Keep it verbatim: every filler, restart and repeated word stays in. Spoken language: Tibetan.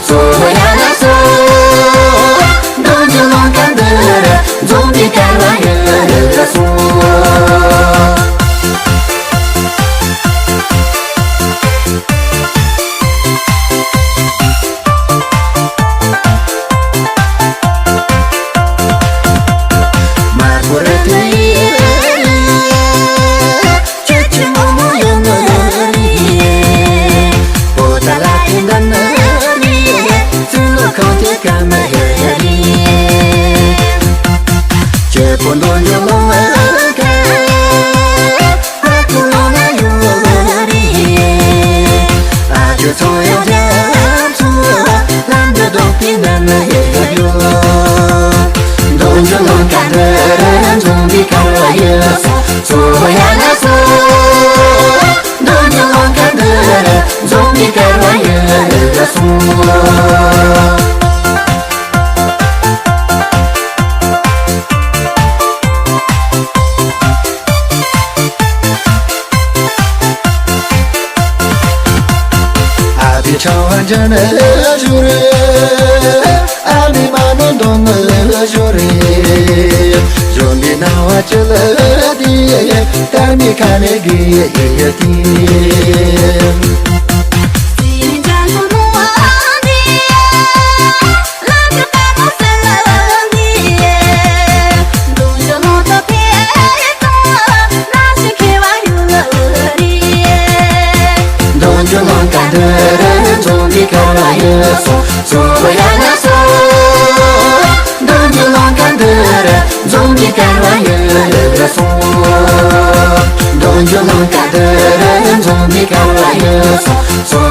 གཙོ་བོ་ཡ་ལ་སོ། འདོད་འཇོ་ལོང་ཁ་འདི་རུ་འཛོམས་པའི་སྐལ་བ་ཡོད་སོང་། མར་པོ་རི་དེ་ཡི་ཁྱེད་ཀྱི་ངོ་མོ་ཡོད་ནི་རེད། པོ་ཏ་ལ་ཡིན་ད་ནི་རེད། ཚུལ་ལོ་ཁང་དེ་ཀ་མི་རེད། ཁྱེད་པོ་འདོད་འཇོ་ལོང་ཁ་ཕ་ཁུ་ལོང་ན་ཡོད་རེད། ཨ་ཅོ་ཚོ་ཡོད་རེད། ཚུལ་ལམ་དུ་རྡོག་པའི་ནང་ན་ཡོད་ཡོད། འདོད་འཇོ་ལོང་ཁ་འདི་རུ་འཛོམས་པའི་སྐལ་བ་ཡོད་སོང་། གཙོ་བོ་ཡ་ལ་སོ། འདོད་འཇོ་ལོང་ཁ་འདི་རུ་འཛོམས་པའི་སྐལ་བ་ཡོད་སོང་། ཨ་བི་ཆང་བ་འཇམ་ནི་ཞོ་རེད། ཨ་མི་མ་ནི་འདོད་ནི་ཞོ་རེད། ཞོ་མི་ནང་བ་ཅི་ལ་དེ་ད་མི་ཁ་ནས་གི་ཡེ་ཡེ་དེ། འདོད་འཇོ་ལོང་ཁ་འདི་རུ་འཛོམས་པའི་སྐལ་བ་ཡོད་སོང་། གཙོ་བོ་ཡ་ལ་སོ། འདོད་འཇོ་ལོང་ཁ་འདི་རུ་འཛོམས་པའི་སྐལ་བ་ཡོད་སོང་། འདོད་འཇོ་ལོང་ཁ་འདི་རུ་འཛོམས་པའི་སྐལ་བ་ཡོད་སོང་། གཙོ་